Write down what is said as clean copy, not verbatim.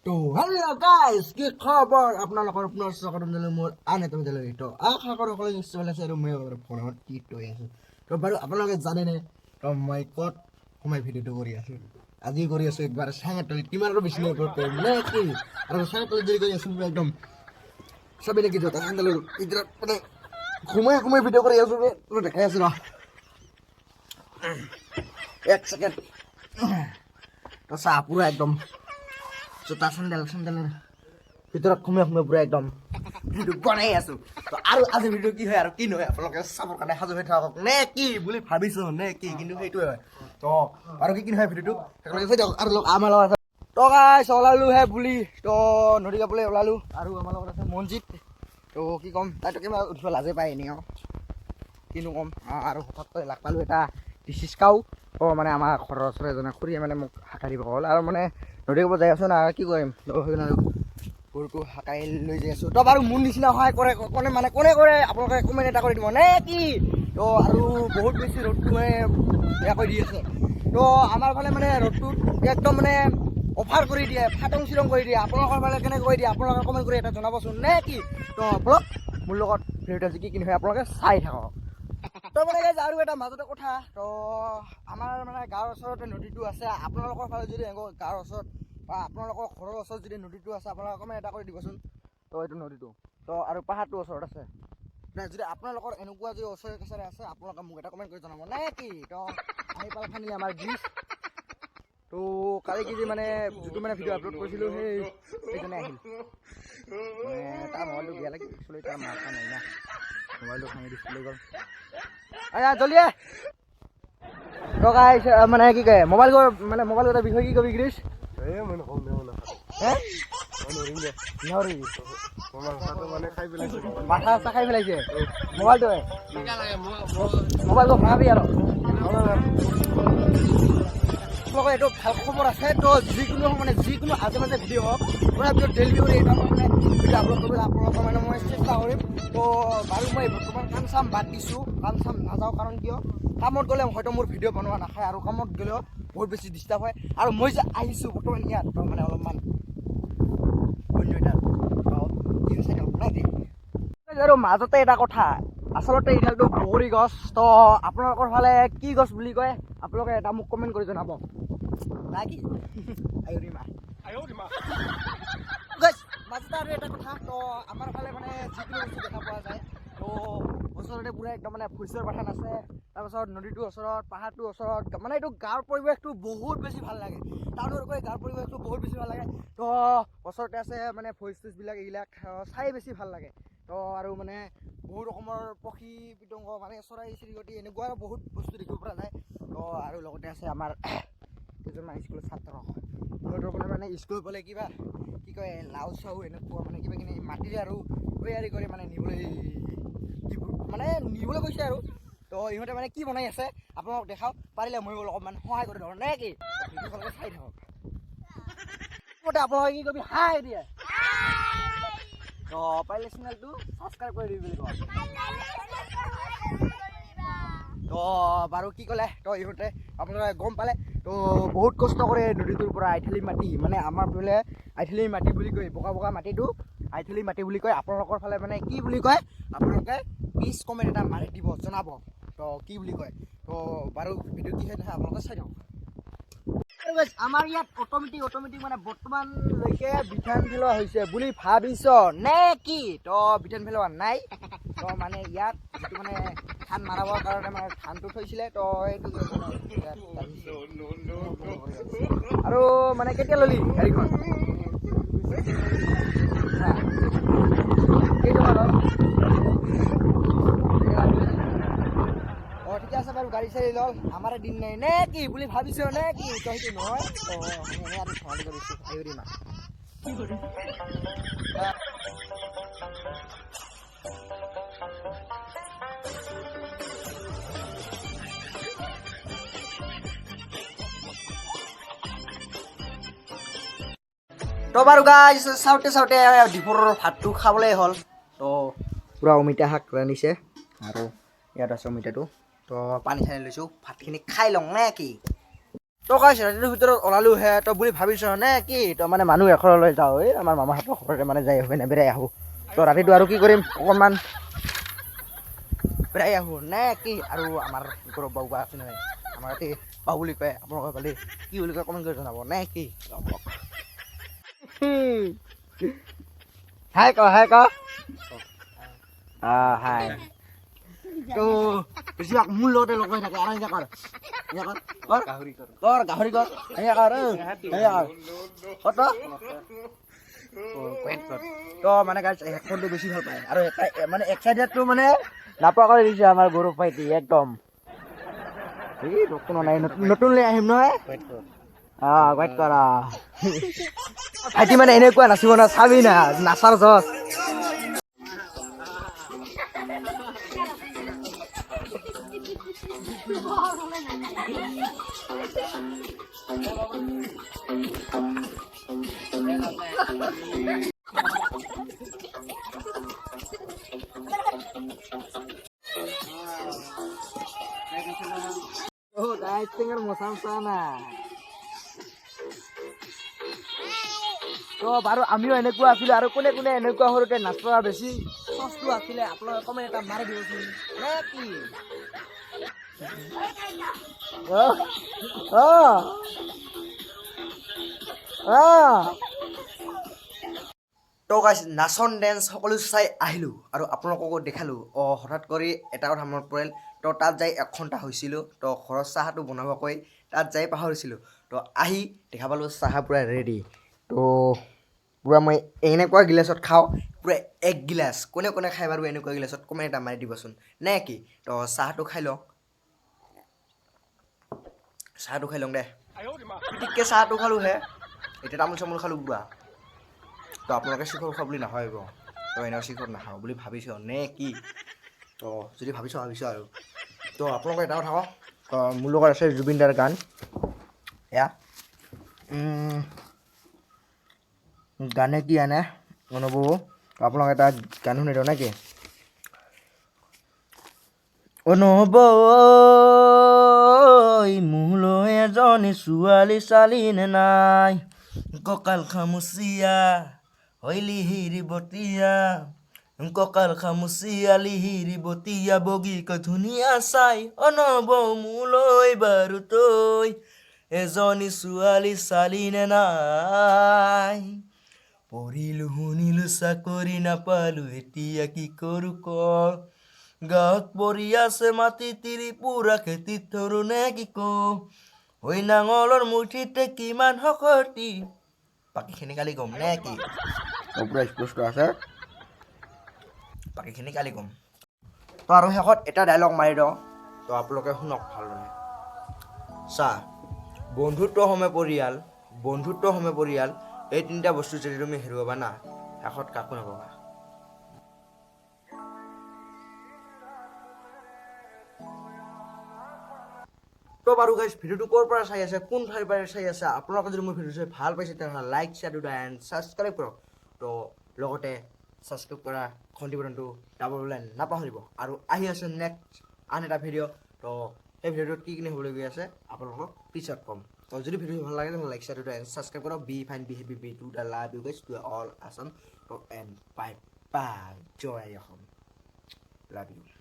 তো hello' guys, কি খবৰ আপোনালোকৰ? পুনৰ স্বাগতম জনালোঁ মোৰ আন এটা ভিডিঅ'লৈ। তো আশা কৰোঁ সকলোৱে নিশ্চয় ভালে আছে আৰু মই ফোনত কি হৈ আছোঁ। তো বাৰু আপোনালোকে জানেনে তো মই ক'ত সোমাই ভিডিঅ'টো কৰি আছোঁ? আজি কৰি আছোঁ একবাৰ চাঙৰ তলিত। কিমান আৰু বিচনাৰ ওপৰত কৰিম নে কি? আৰু চাঙৰ তলিত যদি কৰি আছোঁ, একদম চবেই নেকি জোতা চেণ্ডেলৰ ভিতৰত মানে সোমাই সোমাই ভিডিঅ' কৰি আছোঁ। তো দেখাই আছোঁ, ৰ এক ছেকেণ্ড। তো চাহ, পুৰা একদম জোতা চেণ্ডেল চেণ্ডেলৰ ভিতৰত সোমাই সোমাই পুৰা একদম ভিডিঅ' বনাই আছো। তো আৰু আজি ভিডিঅ' কি হয় আৰু কি নহয়, আপোনালোকে চাবৰ কাৰণে সাজু হৈ থাকক নে কি বুলি ভাবিছো নে কি? কিন্তু সেইটোৱে হয়। তো আৰু কি কি নহয় ভিডিঅ'টো সকলোকে চাই দিয়ক। আৰু আমাৰ লগত আছে, তো গাইছ, ওলালোহে বুলি তো নদী যাবলৈ ওলালো আৰু আমাৰ লগত আছে মনজিত। তো কি ক'ম, তাইতো কিবা উঠিব লাজে পায় এনেই আৰু কিনো ক'ম। আৰু হঠাৎ লগ পালোঁ এটা ডিচিছকাও। তো মানে আমাৰ ঘৰৰ ওচৰৰ এজনে খুৰীয়ে মানে মোক হাকাই দিব হ'ল আৰু মানে নদী কাষত যাই আছোঁ না, কি কৰিম? তো সেইকাৰণে আৰু গৰুটো হাকাই লৈ যাই আছোঁ। তো বাৰু মোৰ নিচিনা সহায় কৰে কোনে, মানে কোনে কৰে, আপোনালোকে কমেণ্ট এটা কৰি দিব নে কি? তো আৰু বহুত বেছি ৰ'দটো মানে বেয়া কৰি দি আছে। তো আমাৰ ফালে মানে ৰ'দটো একদম মানে অভাৰ কৰি দিয়ে, ফাটং চিৰং কৰি দিয়ে। আপোনালোকৰ ফালে কেনেকৈ কৰি দিয়ে, আপোনালোকে কমেণ্ট কৰি এটা জনাবচোন নে কি? তো বলক মোৰ লগত, ভিডিঅ'টো আজি কি কি নহয় আপোনালোকে চাই থাকক। তো মানে guys, আৰু এটা মাজতে কথা। তো আমাৰ মানে গাঁৱৰ ওচৰতে নদীটো আছে। আপোনালোকৰ ফালে যদি এনেকুৱা গাঁৱৰ ওচৰত বা আপোনালোকৰ ঘৰৰ ওচৰত যদি নদীটো আছে, আপোনালোকে কমেণ্ট এটা কৰি দিবচোন। তো এইটো নদীটো তো আৰু পাহাৰটো ওচৰত আছে। মানে যদি আপোনালোকৰ এনেকুৱা যদি ওচৰে কাষৰে আছে, আপোনালোকে মোক এটা কমেণ্ট কৰি জনাব নে কি? তো আহি পালে ফাইনেলি আমাৰ ব্ৰিজ। তো কালি কি যে মানে যিটো মানে ভিডিঅ' আপলোড কৰিছিলোঁ, সেইজনে আহিল। মানে তাৰ মোবাইলটো বেয়া লাগিল একচুৱেলি, তাৰ মাথা নাই না, মোবাইলটো ভাঙি ডিছপ্লে গ'ল। আয়া, জলদি আহ। তো গাইছ, মানে কি কয়, মোবাইল মানে মোবাইল এটা বিষয় কি কবি গিৰিশ? এ মই নকওঁ দে, মই নাখাওঁ। হে? মই নোৱাৰিম দে। নোৱাৰি? মই মাংসটো মানে খাই পেলাইছোঁ। মাথা চাথা খাই পেলাইছে মোবাইলটোৱে। মোবাইলটো ভঙাবি আৰু আপোনালোকৰ এইটো ভাল খবৰ আছে। তো যিকোনো মানে যিকোনো আজে বাজে ভিডিঅ' হওক, পুৰা ভিডিঅ' ডেইলি কৰি এটা মানে ভিডিঅ' আপলোড কৰিবলৈ আপোনালোকৰ মানে মই চেষ্টা কৰিম। তো বাৰু মই বৰ্তমান কাম চাম বাদ দিছোঁ, কাম চাম নাযাওঁ। কাৰণ কিয়, কামত গ'লে হয়তো মোৰ ভিডিঅ' বনোৱা নাখায় আৰু কামত গ'লেও বহুত বেছি ডিষ্টাৰ্ব হয়। আৰু মই যে আহিছোঁ বৰ্তমান ইয়াত, তো মানে অলপমান অন্য এটা কি হৈছে নাই কি। আৰু মাজতে এটা কথা, আচলতে এইডালটো বগৰী গছ। তো আপোনালোকৰ ফালে কি গছ বুলি কয়, আপোনালোকে এটা মোক কমেণ্ট কৰি জনাব নাই কি? আয়ুৰিমা গছ। মাজতে আৰু এটা কথা, তো আমাৰ ফালে মানে যিকোনো বস্তু দেখা পোৱা যায়। তো ওচৰতে পুৰা একদম মানে ভৈচৰ বাথান আছে, তাৰপাছত নদীটোৰ ওচৰত, পাহাৰটোৰ ওচৰত, মানে এইটো গাঁৱৰ পৰিৱেশটো বহুত বেছি ভাল লাগে। টাউনতকৈ গাঁৱৰ পৰিৱেশটো বহুত বেছি ভাল লাগে। তো ওচৰতে আছে মানে ভৈচ চৈচবিলাক, এইবিলাক চাই বেছি ভাল লাগে। তো আৰু মানে বহুত ৰকমৰ পক্ষী পতংগ, মানে চৰাই চিৰিকটি, এনেকুৱা আৰু বহুত বস্তু দেখিব পৰা যায়। তো আৰু লগতে আছে আমাৰ কেইজনমান স্কুলৰ ছাত্ৰ। সিহঁতৰ মানে মানে স্কুল গ'লে কিবা কি কয়, লাও চাও এনেকুৱা মানে কিবা কিবি মাটিৰে আৰু তৈয়াৰী কৰি মানে নিবলৈ মানে নিবলৈ গৈছে। আৰু তো ইহঁতে মানে কি বনাই আছে আপোনালোকক দেখাওঁ, পাৰিলে ময়ো অলপমান সহায় কৰি ধৰোঁ নে কি? ভিডিঅ'খনকে চাই থাকক। মতে আপোনালোকে কি কবি? হাই দিয়ে। তো পাৰিলে চেনেলটো ছাবস্ক্ৰাইব কৰি দিবি বুলি কওঁ। তো বাৰু কি ক'লে তো ইহঁতে, আপোনালোকে গম পালে। তো বহুত কষ্ট কৰে নদীটোৰ পৰা আইথেলি মাটি, মানে আমাৰ ফালে আইথেলি মাটি বুলি কয়, বগা বগা মাটিটো আইথেলি মাটি বুলি কয়। আপোনালোকৰ ফালে মানে কি বুলি কয়, আপোনালোকে প্লিজ কমেণ্ট এটা মাৰি দিব, জনাব তো কি বুলি কয়। তো বাৰু ভিডিঅ' কি হয় নহয়, আপোনালোকে চাই থাকক। আৰু guys, আমাৰ ইয়াত অট'মেটিক অট'মেটিক মানে বৰ্তমানলৈকে বিধান পেলোৱা হৈছে বুলি ভাবিছ নে কি? তো বিধান পেলোৱা নাই। তো মানে ইয়াত যিটো মানে ধান মাৰাবৰ কাৰণে মানে ধানটো থৈছিলে, তো সেইটো মানে ইয়াত লাগিছে। আৰু মানে কেতিয়া ল'লি গাড়ীখন? হা? কেইটকা ল'ল? অ, ঠিকে আছে বাৰু, গাড়ী চাড়ী ল'ল, আমাৰে দিন নাই নে কি বুলি ভাবিছ নে কি? তো সেইটো নহয়। তো এনে আৰু ধেমালি কৰিছোঁ। আয়ুৰি মা। তো বাৰু গাইজ, চাওঁতে চাওঁতে দুপৰৰ ভাতটো খাবলৈ হ'ল। তো পূৰা অমিতা শাক ৰান্ধিছে আৰু ইয়াত আছে অমিতাটো। তো পানী চানী লৈছোঁ, ভাতখিনি খাই লওঁ নে কি? তো গাইছ, ৰাতিটোৰ ভিতৰত ওলালোহে তো বুলি ভাবিছ নে কি? তো মানে মানুহ এঘৰলৈ যাওঁ, এই আমাৰ মামাহঁতৰ ঘৰতে মানে যাই আহোঁ, এনে বেৰাই আহোঁ। তো ৰাতিটো আৰু কি কৰিম, অকণমান বেৰাই আহোঁ নে কি? আৰু আমাৰ গৌৰৱ বাবু আছে নহয়, আমাৰ ইয়াতে বাবু বুলি কয়, আপোনালোকৰ ফালে কি বুলি কয় কমেণ্ট কৰি জনাব নে কি? হাই ক, হাই ক, হাই। তো বেছিভাগ মোৰ লগতে লগ হৈ থাকে। আৰু এনেকুৱা কৰ, এনেকুৱা কৰ, গাহৰি কৰ। কৰ গাহৰি কৰ, এনেকুৱা কৰ, এনেকুৱা কৰ, কত তো মানে গাইছ, হেডফোনটো বেছি ভাল পায় আৰু এটা মানে এক্সাইটেডটো মানে নাপোৱা কৰি দিছে আমাৰ গৌৰৱ ভাইটি একদম। এই নতুন নাই, নতুন লৈ আহিম নহয়। ৱেইট কৰা ভাইটি, মানে এনেকুৱা নাচিব না, চাবি না নাচাৰ Jos. Oh, guys, tinggal mau sana. তো বাৰু আমিও এনেকুৱা আছিলোঁ, আৰু কোনে কোনে এনেকুৱা সৰুতে নাচৰা বেছি চচটো আছিলে, আপোনালোকে কমেণ্ট এটা মাৰি দিবচোন নে কি? অ অ তো গাইছ, নাচন ডেন্স সকলো চাই আহিলোঁ আৰু আপোনালোককো দেখালোঁ। হঠাৎ কৰি এটা কথা মনত পৰিল। তো তাত যাই 1 ঘণ্টা হৈছিলোঁ, তো ঘৰৰ চাহটো বনাবকৈ তাত যাই পাহৰিছিলোঁ। তো আহি দেখা পালোঁ চাহ পূৰা ৰেডি। তো পূৰা মই এনেকুৱা গিলাচত খাওঁ, পূৰা এক গিলাচ। কোনে কোনে খাই বাৰু এনেকুৱা গিলাচত, কমেণ্ট এটা মাৰি দিবচোন নে কি? তো চাহটো খাই লওঁ, চাহটো খাই লওঁ দে। পিটিককৈ চাহটো খালোঁহে, এতিয়া তামোল চামোল খালোঁ পূৰা। তো আপোনালোকে শিখৰ খোৱা বুলি নাভাবিব, তো এনেও শিখৰ নাখাওঁ বুলি ভাবিছ নে কি? তো যদি ভাবিছ, ভাবিছ আৰু। তো আপোনালোকে এটা কথা কওঁ, মোৰ লগত আছে জুবিন দাৰ গান। এয়া গানে কি আনে অনুভৱ, আপোনালোকে এটা গান শুনি দিওঁ নে কি? অনুভৱ, মোলৈ এজনী ছোৱালী চালি নে নাই? কঁকাল খামুচীয়া হৈ লিহিৰি বতীয়া, কঁকাল খামুচীয়া লিহিৰি বতীয়া, বগীকৈ ধুনীয়া চাই। অনব মোলৈ বাৰু তই এজনী ছোৱালী চালি নে নাই? পঢ়িলো শুনিলো চাকৰি নাপালো, এতিয়া কি কৰোঁ ক? গাঁৱত পৰি আছে মাটি ত্ৰিপুৰা, খেতিত ধৰো নে কি ক? ঐ নাঙলৰ মুঠিতে কিমান শকতি, বাকীখিনি কালি ক'ম নে কি? পুৰা স্পষ্ট আছে, বাকীখিনি কালি ক'ম। তো আৰু শেষত এটা ডাইলগ মাৰি দিওঁ, তো আপোনালোকে শুনক ভালদৰে। চা, বন্ধুত্ব সমে পৰিয়াল, বন্ধুত্ব সমে পৰিয়াল, এই তিনিটা বস্তু যদি তুমি হেৰুৱাবা না, শেষত কাকো নাপাবা। তো বাৰু গাইজ, ভিডিঅ'টো ক'ৰ পৰা চাই আছে, কোন ঠাইৰ পৰা চাই আছে, আপোনালোকে যদি মোৰ ভিডিঅ' চাই ভাল পাইছে তেনেহ'লে লাইক, শ্বেয়াৰ এণ্ড ছাবস্ক্ৰাইব কৰক। তো লগতে ছাবস্ক্ৰাইব কৰা ঘণ্টি বাটনটো দাবাবলৈ নাপাহৰিব। আৰু আহি আছে নেক্সট আন এটা ভিডিঅ', তো সেই ভিডিঅ'টোত কি কিনে হ'বলৈ গৈ আছে আপোনালোকক পিছত ক'ম। তো যদি ভিডিঅ'টো ভাল লাগে তেনেহ'লে লাইক, শ্বেয়াৰ এণ্ড ছাবস্ক্ৰাইব কৰক। Be fine, be happy, be to the love you guys to all Assam. তো and bye bye, Joy Assam, love you.